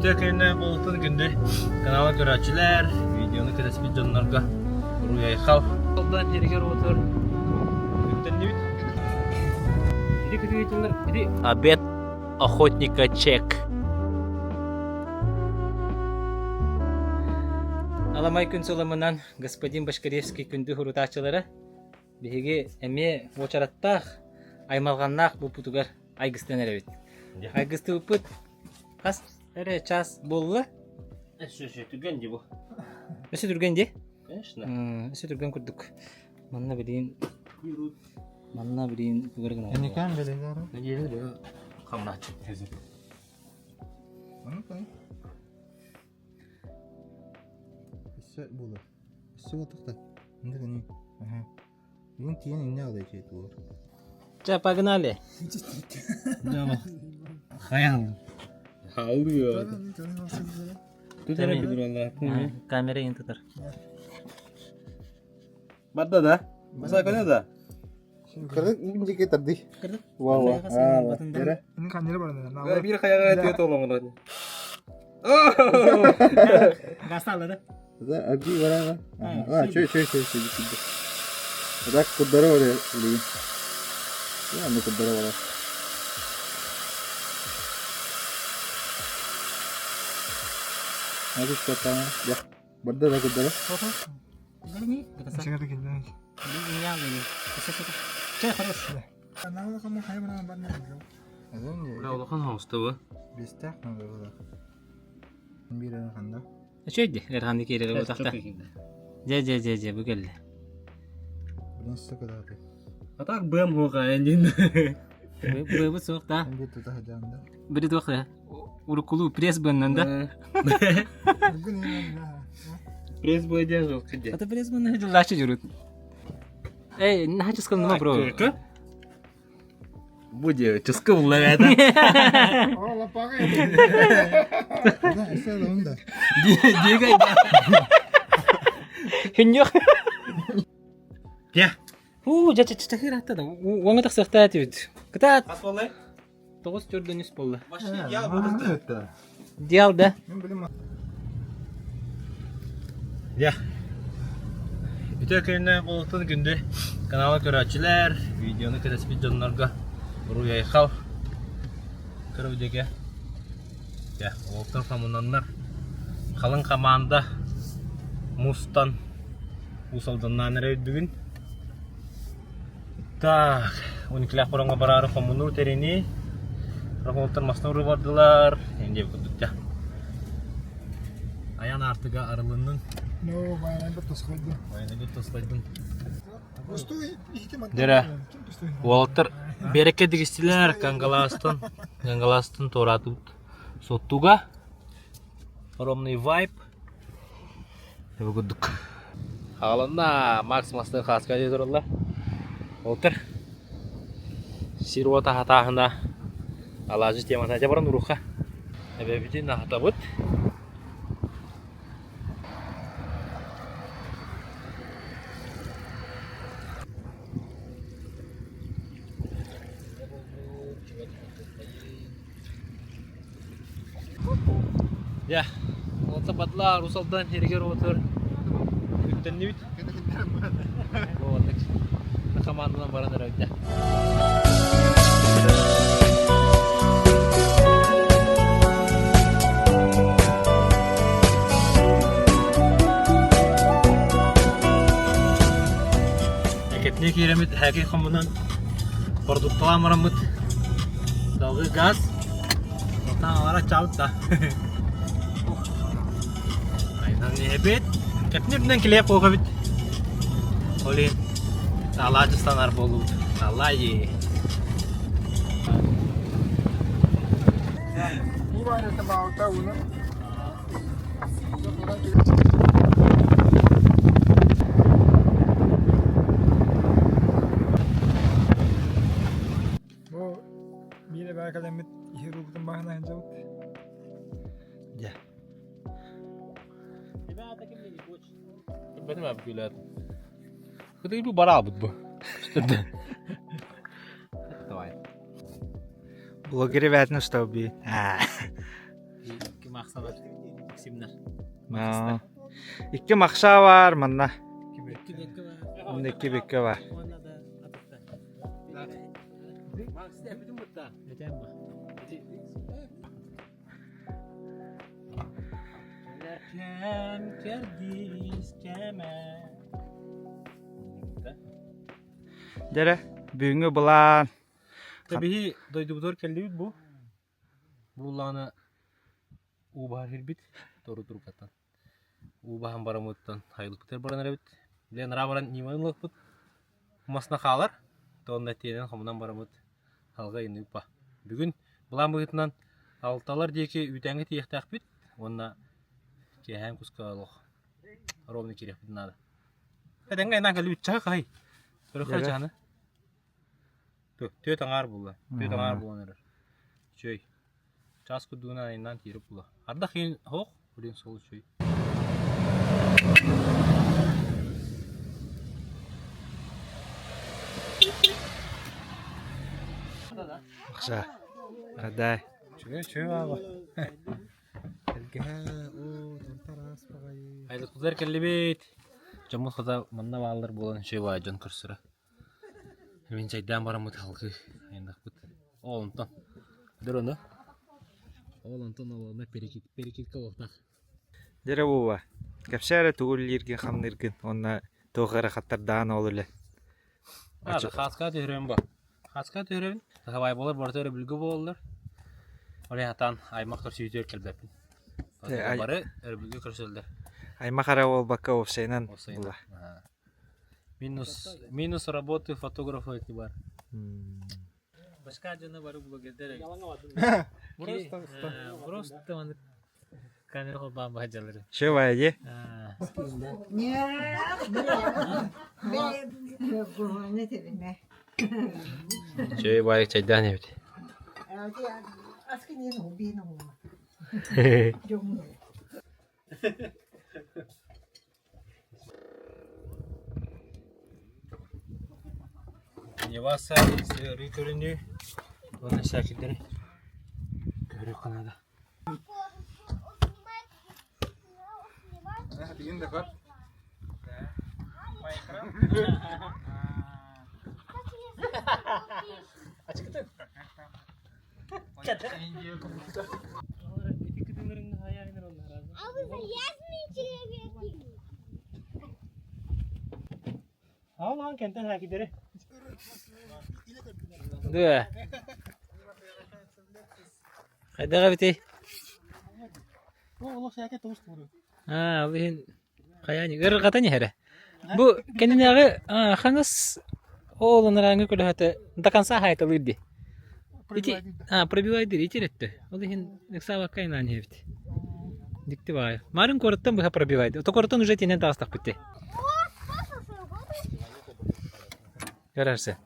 Үтүө күнүнэн буолтун күндү каналы көрөөччүлэр, видеону кэтэспит дьоннорго уруй айхал. Алдан сиригэр отур үктэннибит. Ити күтүгүтүннэр ити Обед охотника чек. Аламай күн сыламынан господин Башкаревский күндү хурутааччылара биһиги эмиэ уочараттаах аймалҕаннаах булпутугар айгыстан эрэбит. Айгыстыбыппыт хас эрэ час буолла? Өссө өссө түргэн дии бу. Өссө түргэн дии? Конечно. Өссө түргэн курдук. Манна билигин манна билигин тугар гына. Эникэн белелер. Нэдиэлэ бу хамнааччы. Өссө буолар. Өссө буолтахта. Инде гыны. Аха. Бүгүн тиийэн иннэ аҕалай дьиэ Чэ, погнали. Хайаан. Хаалыы. Тут эрэ билэр Камера иин тутар. Барда да? Маса көнө да? Кырдык инжике тарды. Кырдык? Ва ва. Эре. Биир хайаҕа тиэ толоҥор. Гасталла да? Да, аби варава. А, чөй чөй чөй чөй чөй. Так куддара бар билигин. Я аны куддара бар. Hadi şu Ya. Барда да куддара. Чэ, хорош. Улахан хаустабы. Бестах надо было. Биир ханда. Үчүгэй эрханды киирэр буолтахта. Дьэ дьэ дьэ дьэ бу кэллэ. Блин, сука да ты. А так бэм хуха эндин. Быбы суох да. Бу тута хадьаан да. Бири туох да. Уруккулуу пресс быннан да. Пресс бой держал где? Это пресс быннан дыллачы жүрүт. Эй, нахачы скалныма бро. Бу диэ чыскы булла это. Да, эсэ да онда. Диэгай. Хиньох. Дьэ. Уу, дьэ чэ чэ хыратта да. Уоҥа тахсыахтаа этибит. Кытаат. Хас буоллай? Тоҕус төрдөн үс буолла. Это. Диал да. Мен билим. Дьэ. Үтүө күнүнэн буолтун күндү каналы көрөөччүлэр, видеону кэтэспит дьоннорго уруй айхал. Көрө диэки. Дьэ, уолтан хомунаннар халыҥ хамаанда мустан Уус Алданнаан эрэ бүгүн. Так, уникляк бороҥҥо бараары хомунуу тэринии. Рахолтар масна уруу бардылар. Эндиэ курдук дьэ. Айан аартыга арылыннын. Ну, байанайбыт тосхойдун. Байанайбыт тосхойдун. Пустуй, Дэрэ, уолаттар биэрэккэ дигистилэр Кангалаастан, Кангалаастан туораатыбыт Соттуга. Ромный вайп. Бу курдук. Хааланна Макс мастын хааска дии тураллар. Уолаттар сир уота хатааһына алаадьы темата дьэ баран уруха. Эбэбитин аһатабыт. Дьэ, уолта бадлаар Уус Алдан сиригэр уотугар үктэннибит. Буолбатык. Команданан баран эрэр дьэ. Кэпне киирэммит һээкэй хомунан продукталаан бараммыт Далгы газ. Отан чаут да. Айдан эбит. Кэпне үрдүнэн килиэп куохабит. Ол иһин алаадьыстанар буолуут. Алаайы. Бу биир эбээ кэлэммит иһи руубутун баһына сылдьабыт. Дьэ. Бэтим абгүлэт. Кытый бу бараабыт бу. Давай. Блогер ребятна что би. Кимах. Махсалар. Максимнар. Аа. Икки махса бар манна. Икки бекке бар. Онно икки бекке бар. Уонна да атыттар. Макс эпитин бутта. Этем ба. Кэм кэрдиис кэмэ. Дьэрэ, бүгүҥҥү былаан. Биһи дойдубутугар кэллибит бу. Бу улаана уу баһар кирбит тору турукаттан. Уу баһан барамыттан хайылыкпытыгар баран эрэбит. Билэн араа баран ньиманы ылыахпыт. Масна хаалар. Тонна тиэнэн хомунан барамыт халга инныппа. Бүгүн былаан быһыытынан алталар диэки үүтээҥҥэ тиийиэхтээхпит уонна киэһээн куска олох ровно киириэхпит наада. Этэҥҥэ айнаан кэлбит чаһы хаһый? Көрөххө чаһыны. Түөрт аҥаар буолла. Түөрт аҥаар буолан эрэр. Үчүгэй. Чаас курдугунан айаннаан тиийэр буолла. Ардах иһин оһох, билигин сол үчүгэй. Махса. Адай. Үчүгэй үчүгэй баҕа. Элгэһэ оо тантар аас баҕайы. Айылыкпытыгар кэллибит. Дьоммут хата манна бааллар буолан үчүгэй баҕайы дьон көрсөрө. Мин чэйдээн бараммыт халгыы айаннахпыт. Ол онтон. Дыр ону. Ол онтон ол онно перекид перекидка буолтах. Дьэрэ буоба. Кэпсээ эрэ тугу үлэлииргин хамныыргын уонна туох ыарахаттардаан ол үлэ. Хааска түһэрэн ба. Хааска түһэрэбин. Хабай болар барыта өрөбүлгэ буолаллар. Ол хатан аймах көрсүүтүгэр кэлбэппин. Бары өрөбүлгэ көрсөллөр. Аймах эрэ буолбакка уопсайынан була. Минус, минус работы фотографа эти бар. Башка дьоно бары блогердер эбит. Просто Просто маннык камера холбаан баһадьалары. Чего иди? Чэй баайык чайдаан эбит. Неваса сыарыы көрүнүү уонна сээкирдэри көрүөххэ наада. А вы залезли человеки? Аалаан кэнтэн хакидери. Дөө. Хайдаҕа эбитий? Аа, ол иһин хайаан ыарырҕатан иһэрэ. Бу кэннинээҕи хаҥас оол анарааҥҥы көлөһөтө до конца хаайталыыр дии. Ити пробивайдыыр ити өттө. Ол иһин ыксаабакка айнаан иһэбит. Дьикти баҕайы. Марын куораттан быһа пробивайды. Ото куораттан уже итинэн таҕыстахпыт дии. Көрөрсө.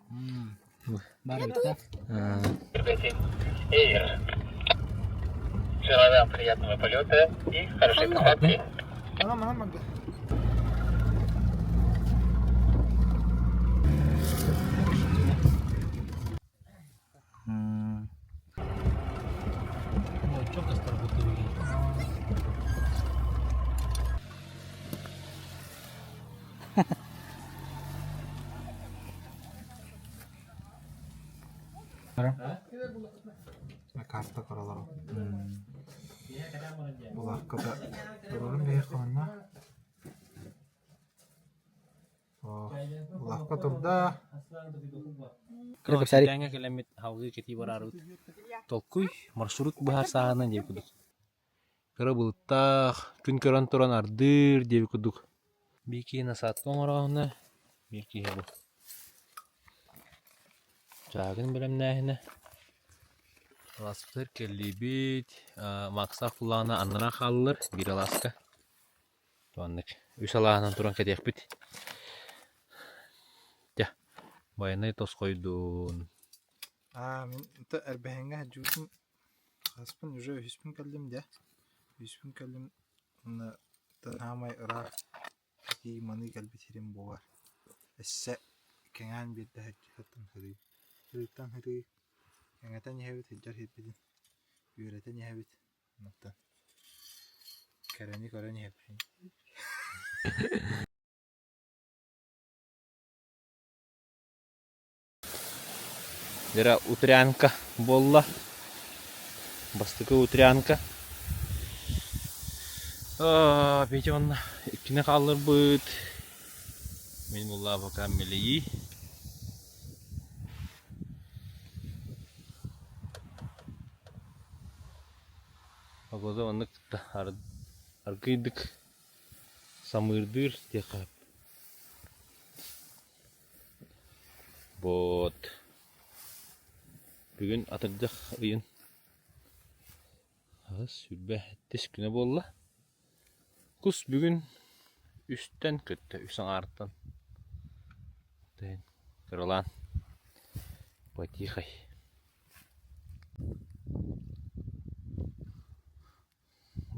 Желаю вам приятного полета и хорошей посадки. Карта королоро. Булакката турарын бэйэ хонно. Улахха турда. Кэпсээҥҥэ кэлэммит салгыы кэтии бараарыбыт. Толкуй, маршрут быһар сааһынан диэбит курдук. Кыра былыттаах, күн көрөн туран ардыыр диэбит курдук. Биир киһи насадка оҥорооһуна, биир киһи бу. Чаагын бэлэмнээһинэ. Алааспытыгар кэллибит. Максаах кулаана аннараа хааллылар биир алааска. Маннык үс алааһынан туран кэтиэхпит. Дьэ, байанай тосхойдун. Аа, мин эрбэһиҥҥэ сылдьыбытым хаспын уже үһүспүн кэллим дьэ. Үһүспүн кэллим уонна саамай ыраах итии маныы кэлбит сирим буолар. Өссө кэҥээн биэрдэ сылдьыһыттан сырыы. Сырыыттан сырыы кэҥэтэн иһэбит, сылдьар сирбитин үөрэтэн иһэбит. Онтон Кэрэни көрөн иһэбин. Дьэ утрянка буолла. Бастакы утрянка. Петя уонна иккини хаалларбыт. Мин буллаа пока мэлийии. Погода оннук аргыйдык самыырдыыр диэххэ Вот. Бүгүн атырдьах ыйын аҕыс сүүрбэ сэттис күнэ буолла. Кус бүгүн үстэн көттө, үс аҥаартан. Кыралаан потихой.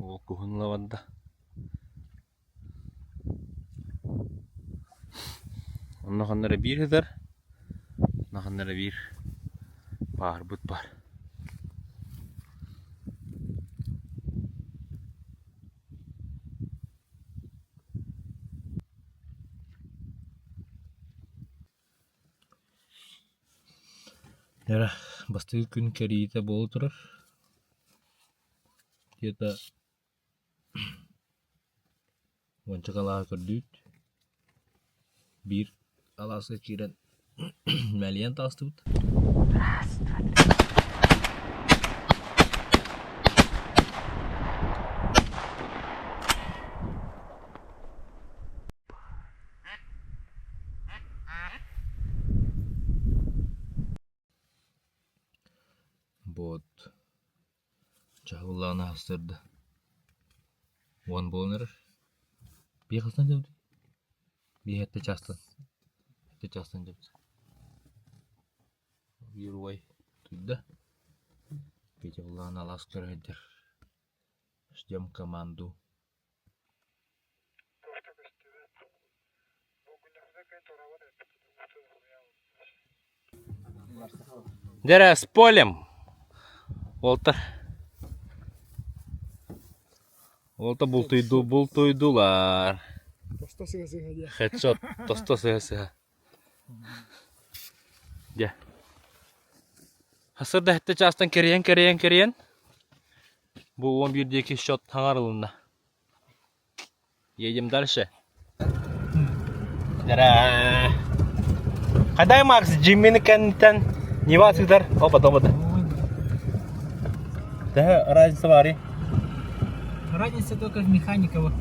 Уол куһун ыла барда. Онно ханна эрэ биир сытар, онно ханна эрэ биир баарбыт баар. Эрэ бастакы күн кэриитэ буола турар. Где-то уонча алааһы көрдүүт, биир алааска киирэн мэлийэн таҕыстыбыт. Вот Чаһыллаан аһастарда уон буолан эрэр. Биир хастан дьабыт? Биир сэттэ чаастан. Сэттэ чаастан дьабыт. Биир уой туйда. Петя буллаҕына алаас көрө сылдьар. Ждем команду. Дьэ с полем! Уолтар Уолта бултуйду бултуйдулар. Тосто сыһа-сыһа диэ. Хедшот тосто сыһа-сыһа. Дьэ. Сарсыарда сэттэ чаастан кэрийэн кэрийэн кэрийэн бу 11 диэки счет хаҥарылынна. Едем дальше. Дара. Хадай Макс Джиммини кэнниттэн Нива сытар. Опа, опа. Төһө разница баарый? Разница только в механике. Вот.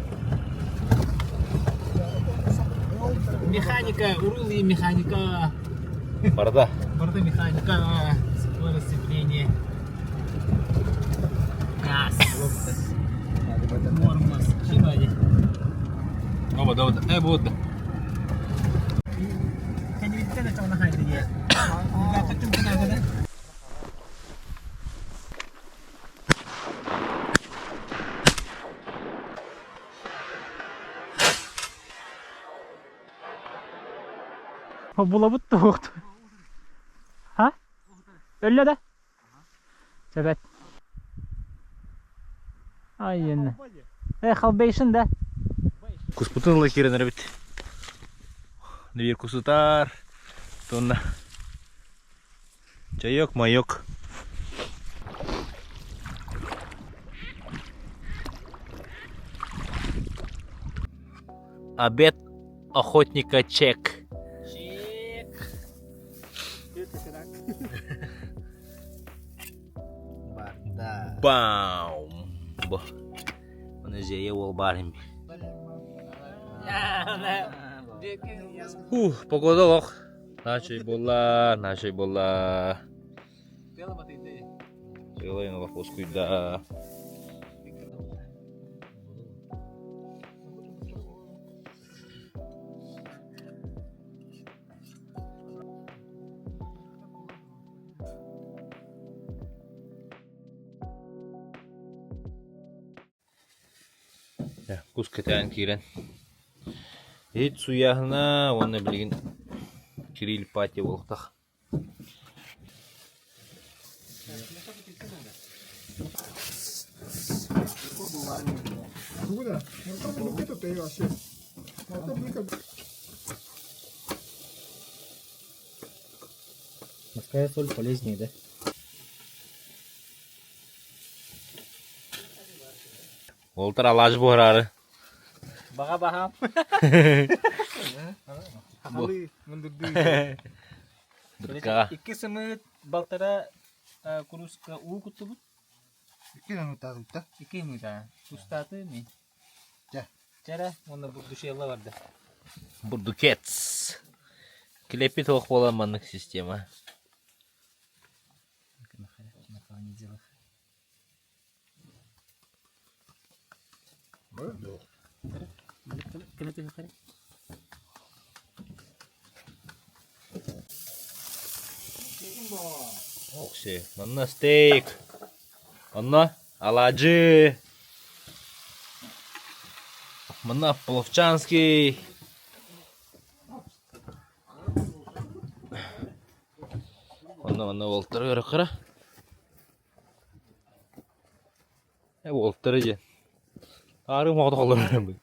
Механика, урул и механика. Барда. Барда механика, скорость сцепление. Газ. Тормоз. Чибади. Оба, да, да. Э, вот. Булабыт туохт. Ха? Өллө да? Сөбөт. Айын. Э, халбейшин да? Куспутун ыла киирэн эрэбит. Биир кусутар. Тонна. Чайок, майок. Обед охотника чек. Баум. Бу. Оны жее ол бар эми. Ух, погода олох. Нашей буолла, нашей буолла. Тыалайын олох ускуйда. Кус кэтээн киирэн иһит сууйааһына уонна билигин Кирилл Патя буолуохтаах. Морская соль полезнее, да? Уолтар алааж буһараары. Баҕа баһаам. Хахалы мындырдыы. Дыркаҕа. Икки сымыыт балтара курууска уу куттубут. Икки минута Икки минута. Тустааты ми. Дьэ. Чэрэ уонна бурдушелла барда. Бурдукец. Килэппит суох буолан маннык система. Окси, манна стейк. Онно алаадьы. Манна Половчанский. Онно манна уолтары көрөххөрө. Э уолтары дьэ. Аарым оҕото холлорор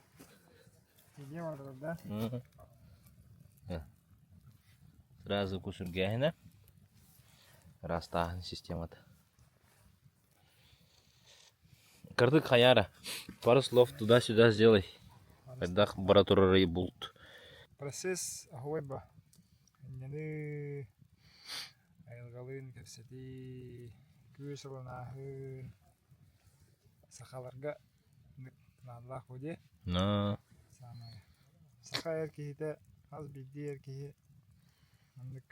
да? Сразу кусургээһинэ. Ыраастааһын системата. Кырдык хаяра. Пару слов туда-сюда сделай. Хайдах бара турарый булт. Процесс оһуойба. Инньэни айылҕалыын кэпсэтии, күүс ылынааһын сахаларга наадалаах буо дии. Саамай саха эр киһитэ хас биирдии эр киһи маннык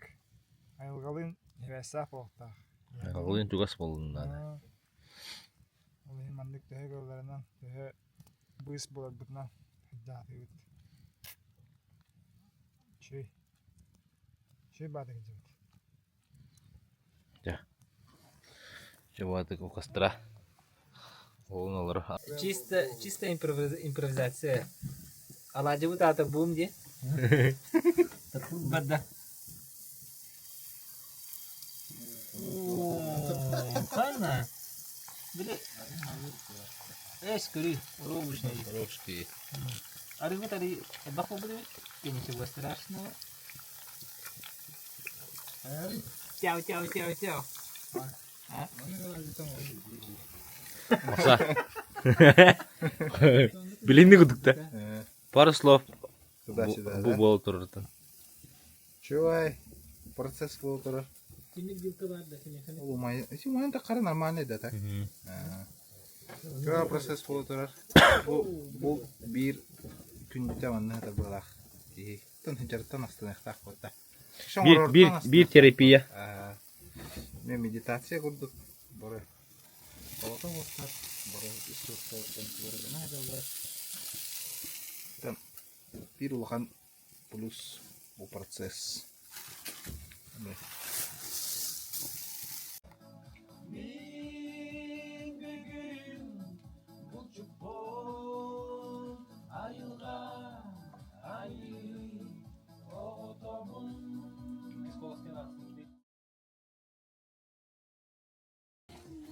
айылҕалыын сибээстээх буолуохтаах. Айылҕалыын чугас буоллун наада. Ол иһин маннык төһө кыалларынан, төһө быыс буларбытынан сылдьаатыбыт. Үчүгэй. Үчүгэй баатык илдьибит. Дьэ. Чубаатык у костра. Уолун олоро. Чисто, чисто импровизация. Алаадьыбыт аата бум диye. Барда. Хана. Били. Эс көрүй, робушный. Рожки. Арыгыт ары элбэх буолбут эбит. Ничего страшного. Чао, чао, чао, чао. Маса. Билинни кудукта. Пару слов Туда-сюда, бу да? буола турартан. Чувай, процесс буола турар. Тимир вилка бар да синеханы. Умай, умайын таккары нормальный да так. Чувай процесс буола турар. Бу бу биир күндүтэ манна да буолаах. Киһи тон хыдьарыттан астыныахтаах буолта. Биир биир биир терапия. Мен медитация курдук бары Оҕото уоттар бары ис суохтарыттан туора гына сылдьаллар. Биир улахан плюс бу процесс.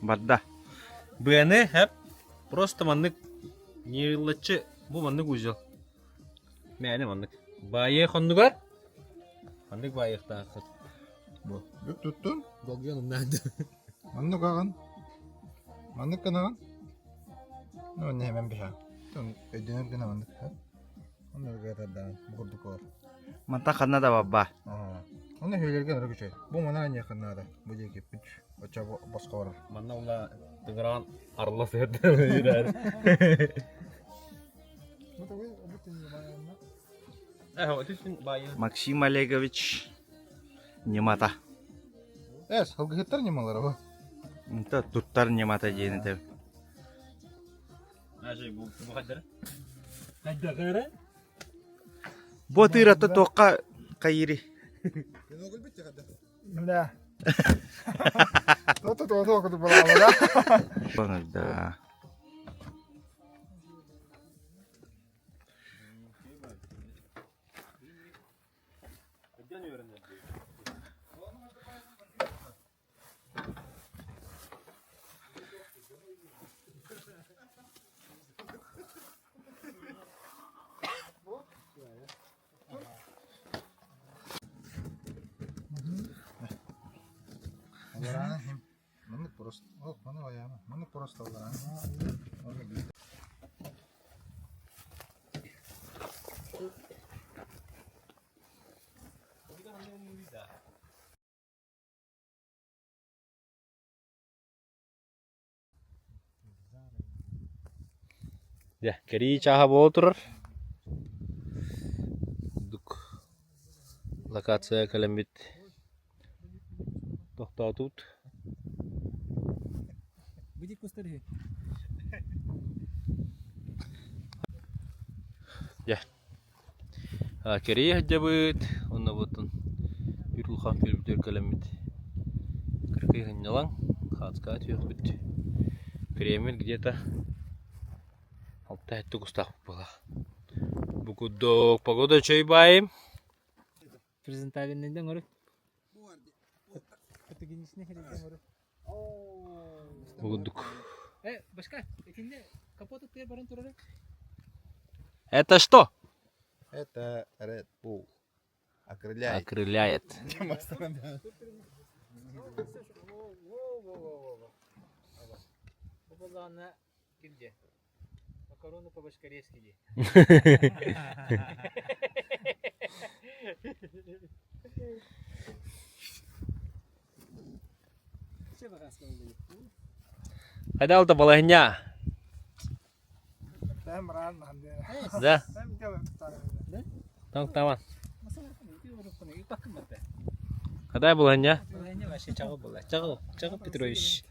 Барда. Быаны хэп просто маннык ньыыллаччы бу маннык узел. Мээнэ маннык. Баайы хоннугар маннык баайыахтааххыт. Бу бүк туттун. Долгуйан умнаанды. Маннык аҕын. Маннык гынаҕын. Ну, не мен биһа. Өйдөнөр гына маннык. Онно тардаан бу курдук олор. Мантан ханна да барба. Онно үһүлэргэ ынырык үчүгэй. Бу манан аньыахха наада. Бу диэки үч оччо босхо барар. Манна ула тыгыраан арла сыһырдар. Максим Олегович ньымата. Эс, алгыһыттар ньымалара бу. Онто туттар ньымата диэн этэ. Бу атыырата туохха хайыырый? Бля. То-то то то была, Да. Алларааны хим. Маннык просто. Ол, маны айаама. Маннык просто алларааны. Онно биир. Дьэ, кэрии чааһа буола турар. Курдук локация кэлэммит тохтоотубут. Дьэ, Кэрийэ сылдьабыт уонна буотун биир улахан күөлбүтүгэр кэлэммит кыракый сынньалаҥ хаацкаҕа түһүөхпүт. Кремль где-то алта сэттэ кустаахпыт буолар. Бу курдук погода үчүгэй баайым. Презентабельный оҥору. Фотогеничный оҥору. Бу курдук. Э, башка, итиннэ капот аттыгар баран турара. Это что? Это Red Bull. Окрыляет. Окрыляет. Бу буоллаҕына ким дьэ? Макароны по-башкарецки дии. Хайда алта балаһынньа? Да. Там таман. Хайда балаһынньа? Балаһынньа вообще чаҕыл буолла. Чаҕыл, Чаҕыл Петрович.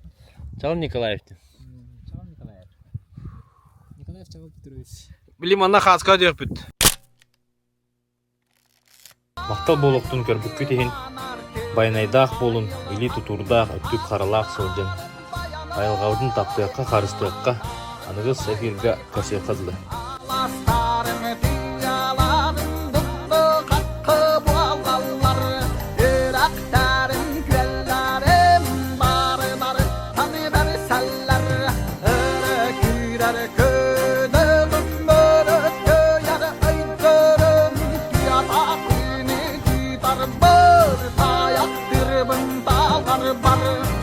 Чаҕыл Николаев. Чаҕыл Николаев. Николаев Чаҕыл Петрович. Били манна хааска диэхпит. Махтал буолуохтун көрбүккүт иһин, байанайдаах буолун, илии тутуурдаах, өттүк харалаах сылдьан, айылҕабытын таптыахха, харыстыахха, аныгыс эфиргэ көрсүөххэ дылы. Бар.